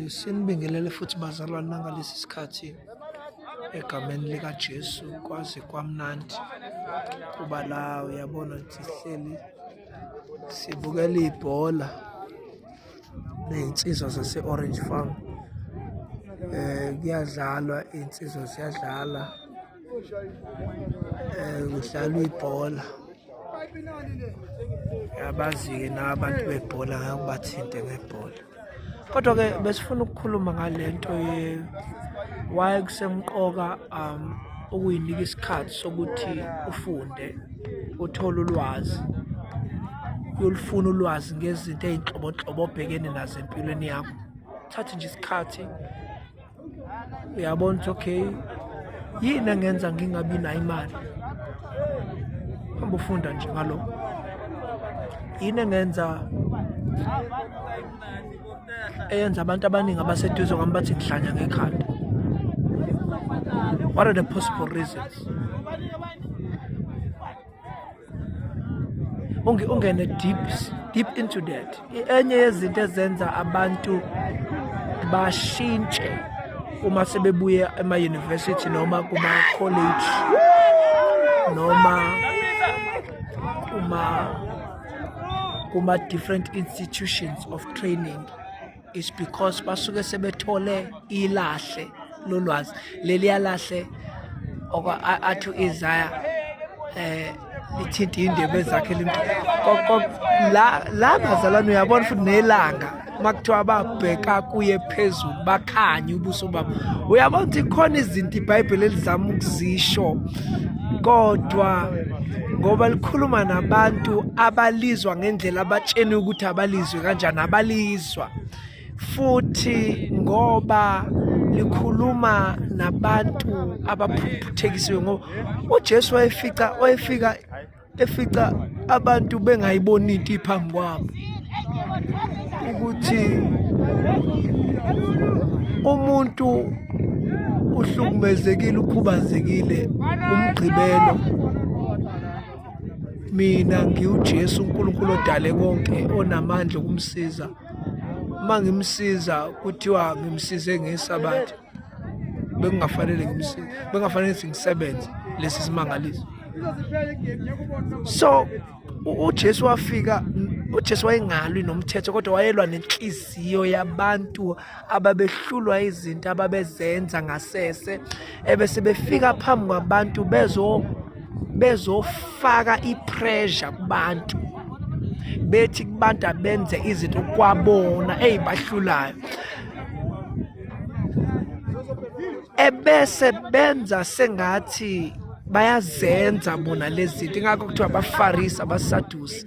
Sinibingelele futhi bazalwane nangalesi sikhathi egameni likaJesu. Kwaze kwamnandi kuba la, uyabona ukuthi sihleli sibukela ibhola ney'nsizwa zase-Orange Farm. Kuyadlalwa, iy'nsizwa ziyadlala, kudlalwa ibhola. Yabazi-ke na abantu bebhola, ngeke ubathinte ngebhola. Kodwa-ke besifuna ukukhuluma ngale nto ye why kusemqoka ukuyinika isikhathi sokuthi ufunde, uthole ulwazi, uyolufuna ulwazi ngezinto ey'nhlobonhlobo obhekene nazo empilweni yakho. Thathe nje isikhathi, uyabona ukuthi okay, yini engenza ngingabi nayo imali? Hamba ufunda nje ngalokho. Yini engenza eyenza abantu abaningi abaseduze kwami bathi ngihlanya ngekhanda? What are the possible reasons? Ungene deep deep into that. Enye yezinto ezenza abantu bashintshe uma sebebuye ema-university noma kuma-college noma kuma different institutions of training is because basuke sebethole ilahle lolwazi, leliya lahle athi u-Isaya lithinta iy'ndebe zakhe la la. Bazalwane, uyabona futhi nelanga makuthiwa babheka kuye phezulu bakhanye ubuso babo, uyabona ukuthi khona izinto iBhayibheli elizama ukuzisho, kodwa ngoba likhuluma nabantu abalizwa ngendlela abatsheni ukuthi abalizwe kanjani, abalizwa futhi ngoba likhuluma nabantu abaphuphuthekisiwe. Ngoba uJesu wayefika efica abantu bengayiboni into iphambi kwabo, ukuthi umuntu uhlukumezekile, ukhubazekile umgqibelo. Mina ngiwuJesu, uNkulunkulu odale konke, onamandla okumsiza. Uma ngimsiza kuthiwa ngimsize ngesabatha, bekungafanele ngimsize, bekungafanele ngisebenze lesi simangaliso. So uJesu wafika, uJesu wayengalwi nomthetho, kodwa wayelwa nenhliziyo yabantu ababehlulwa izinto ababezenza ngasese, ebese befika phambi kwabantu bezofaka ipressure kubantu, bethi kubantu abenze izinto kwabona ezibahlulayo, ebese benza sengathi bayazenza bona lezi zinto. Ingakho kuthiwa abaFarisi, abaSadusi,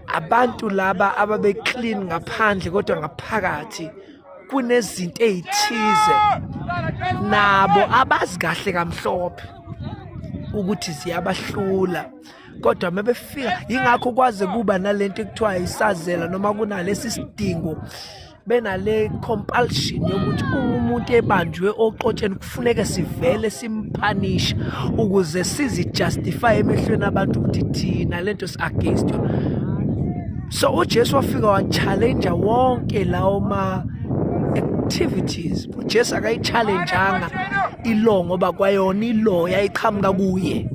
abantu laba ababe clean ngaphandle kodwa ngaphakathi kunezinto ezithize nabo abazi kahle kamhlophe ukuthi ziyabahlula, kodwa mebefika. Ingakho kwaze kuba nalento ekuthiwa isazela, noma kunalesi sidingo, benale compulsion yokuthi uma umuntu ebanjwe oqotsheni kufuneke sivele simphanishe ukuze sizijustify emehlweni abantu ukuthi thina lento si against yona. So uJesu wafika wa-challenge wonke lawo ma activities. uJesu akayi-challenge-anga ilaw, ngoba kwayona ilaw yayiqhamuka kuye.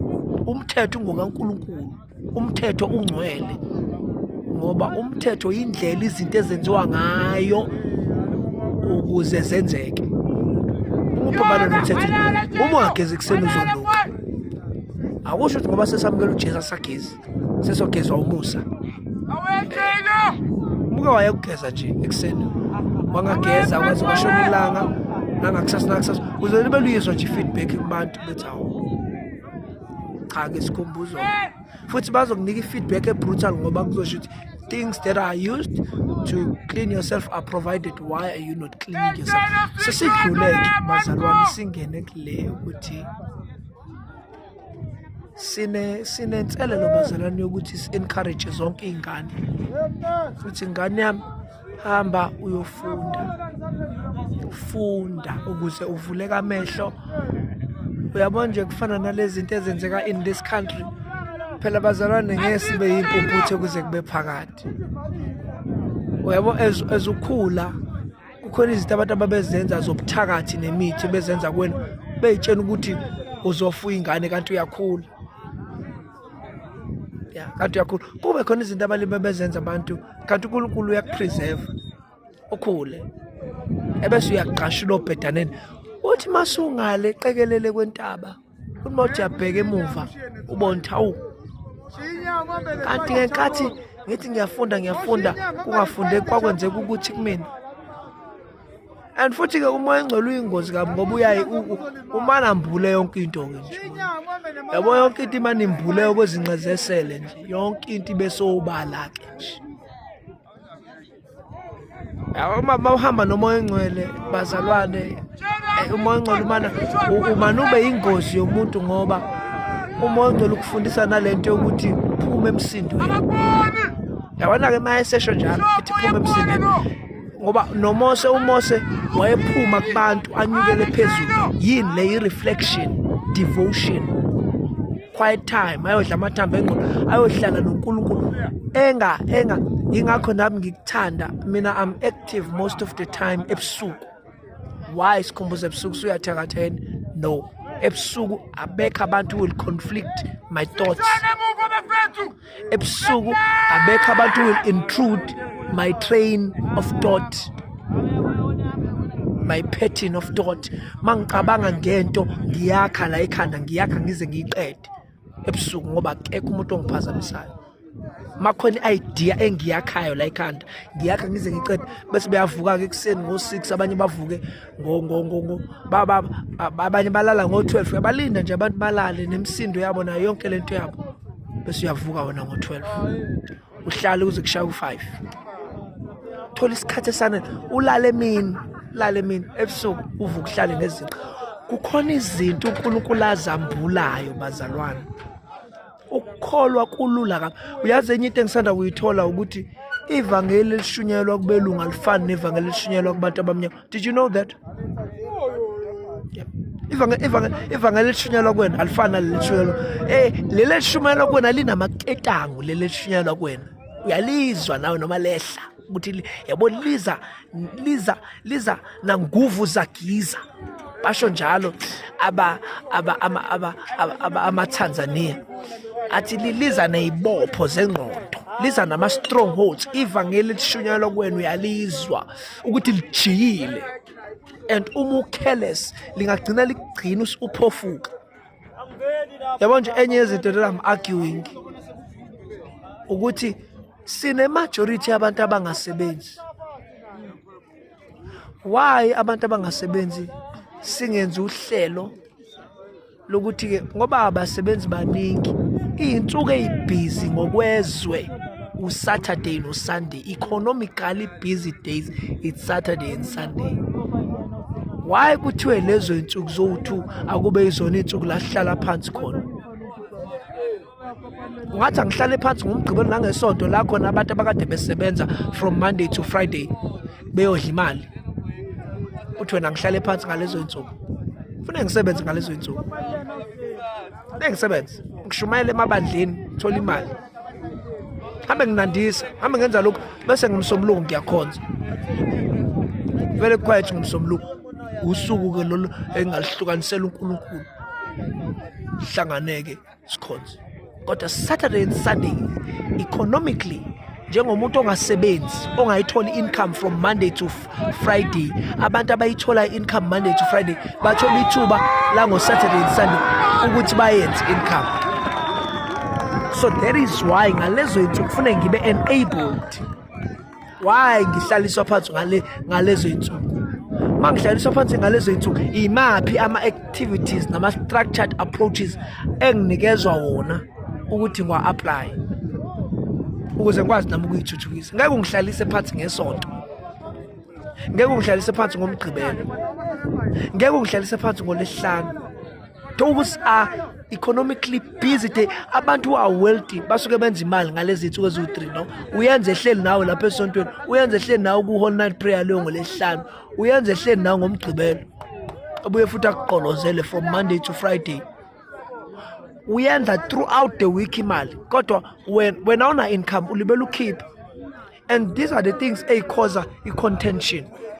Umthetho ungokaNkulunkulu, umthetho ungcwele, ngoba umthetho indlela izinto ezenziwa ngayo ukuze zenzeke. Uma uphambana nomthetho, uma ungagezi ekuseni uzonuka. Akusho ukuthi ngoba sesamukela uJesu asagezi, sesogezwa umusa. Umuke wayekugeza nje ekuseni, wangageza kwaze kwashona ilanga, nangakusasa nangakusasa uze libe luyizwa nje i-feedback kubantu bethi, "Hawu cha ke sikhumbuzo." Futhi bazokunika i-feedback e-brutal, ngoba kuzosho ukuthi things that are used to clean yourself are provided, why are you not cleaning yourself? Sesidluleke bazalwane, singene kule ukuthi sinenselelo bazalwane yokuthi si-encourage zonke iy'ngane futhi, ingane yami, hamba uyofunda, funda ukuze uvuleke amehlo. Uyabona nje, kufana nalezi zinto ezenzeka in this country. Phela bazalwane, ngeke sibe yimpumputhe kuze kube phakade, uyabo. As ukhula Kukhona izinto abantu ababezenza zobuthakathi nemithi bezenza kuwena, beyitshena ukuthi uzofuya ingane kanti uyakhula. Ya, kanti uyakhula. Kube khona izinto abalimi bezenza abantu, kanti uNkulunkulu uyakupreserve ukhule, ebese uyaqashula obhedaneni. Uthi masungale qekelele kwentaba, uthi mawuthi uyabheka emuva ubone ukuthi hawu, kanti ngenkathi ngithi ngiyafunda ngiyafunda kungafundeki, kwakwenzeka ukuthi kumina. And futhi-ke umoya engcwele uyingozi kabi, ngoba uyaye umane ambule yonke into-ke nje, yabo, yonke into imane imbule kwezinqe zesele nje, yonke into ibe sobala-ke nje. Yabo, uma uhamba nomoya engcwele, bazalwane, umoya engcwele umane ube yingozi yomuntu, ngoba umoya ongcwele ukufundisa nalento yokuthi phuma emsindweni. Yabona-ke, uma esesho njalo ethi phuma emsindweni, ngoba noMose, uMose wayephuma kubantu anyukele phezulu. Yini le? I-reflection, devotion, quiet time, ayodla amathambo engqondo, ayohlala noNkulunkulu enga. Ingakho nami ngikuthanda mina, I'm active most of the time ebusuku. Why, Sikhumbuzo, ebusuku suyathakatha yini? No, ebusuku abekho abantu who will conflict my thoughts. Ebusuku abekho abantu who will intrude my train of thought, my pattern of thought. Mangicabanga ngento, ngiyakha la ekhanda, ngiyakha ngize ngiyiqede ebusuku, ngoba akekho umuntu ongiphazamisayo. Makhona i-idea engiyakhayo la ekhanda, ngiyakha ngize ngiqede, bese beyavuka-ke ekuseni ngo-6, abanye bavuke abanye balala ngo-12. Uyabalinda nje abantu balale nemisindo yabo nayo yonke lento yabo, bese uyavuka wena ngo-12, uhlale kuze kushaye u-5, thola isikhathi esanele, ulale emini, ulale emini, ebusuku uvuke uhlale nezinto. Kukhona izinto uNkulunkulu azambulayo, bazalwane. Ukukholwa kulula kabi. Uyazi, enye into engisanda kuyithola ukuthi ivangeli elishunyelwa kubelungu alifani nevangeli elishunyelwa kubantu abamnyama. Did you know that? Yeah. Ivangeli elishunyelwa kuwena alifani naleli elishunyelwa, leli elishunyelwa kuwena linamaketango. Leli elishunyelwa kuwena uyalizwa nawe noma lehla ukuthi yabo, liza nanguvu zagiza, basho njalo aba aba ama aba aba ama-Tanzania, athi liza nezibopho zengqondo, liza nama strongholds. Ivangeli elishunyelwa kuwena uyalizwa ukuthi lijiyile, and uma ucareless lingagcina likugcina uphofuka. Yabo nje, enye yezinto that I'm arguing ukuthi sine majority yabantu abangasebenzi. Why abantu abangasebenzi singenzi uhlelo lokuthi ke, ngoba abasebenzi baningi, iy'nsuku ey'bhizi ngokwezwe uSaturday noSunday, economically busy days, it's Saturday and Sunday. Why kuthiwe lezo y'nsuku zowu-2 akube yizona iy'nsuku la sihlala phansi khona? Ungathi angihlale phansi ngoMgqibelo nangeSonto, la khona abantu abakade besebenza from Monday to Friday beyodla imali, uthi wena ngihlale phansi ngalezo y'nsuku? Funeke ngisebenze ngalezo y'nsuku, funeke ngisebenze, ngishumayele emabandleni, ngithole imali, hambe nginandisa, hambe ngenza lokhu, bese ngomsombuluko ngiyakhonza vele quiet. Ngomsombuluko usuku-ke lolo engalihlukanisela uNkulunkulu, hlanganeke sikhonze. Kodwa Saturday and Sunday, economically, njengomuntu ongasebenzi, ongayitholi income from Monday to Friday, abantu abayithola income Monday to Friday bathola ithuba la ngo-Saturday and Sunday ukuthi bayenze income. So that is why ngalezo insuku kufuneka ngibe enabled. Why ngihlaliswa phansi ngalezo insuku? Uma ngihlaliswa phansi ngalezo insuku, imaphi ama-activities nama-structured approaches enginikezwa wona ukuthi ngiwa-apply ukuze ngikwazi nami ukuyithuthukisa? Ngeke ungihlalise phansi ngeSonto, ngeke ungihlalise phansi ngoMgqibelo, ngeke ungihlalise phansi ngoLwesihlanu. Those are economically busy day. Abantu who are wealthy basuke benza imali ngalezi zinsuku eziwu-3. No, uyenza ehleli nawe lapha esontweni, uyenza ehleli nawe ku-whole night prayer leyo ngoLwesihlanu, uyenza ehleli nawe ngoMgqibelo, abuye futhi akuqolozele from Monday to Friday. Uyenza throughout the week imali, kodwa wena una income ulibela ukhipha. And these are the things eyikhoza i-contention.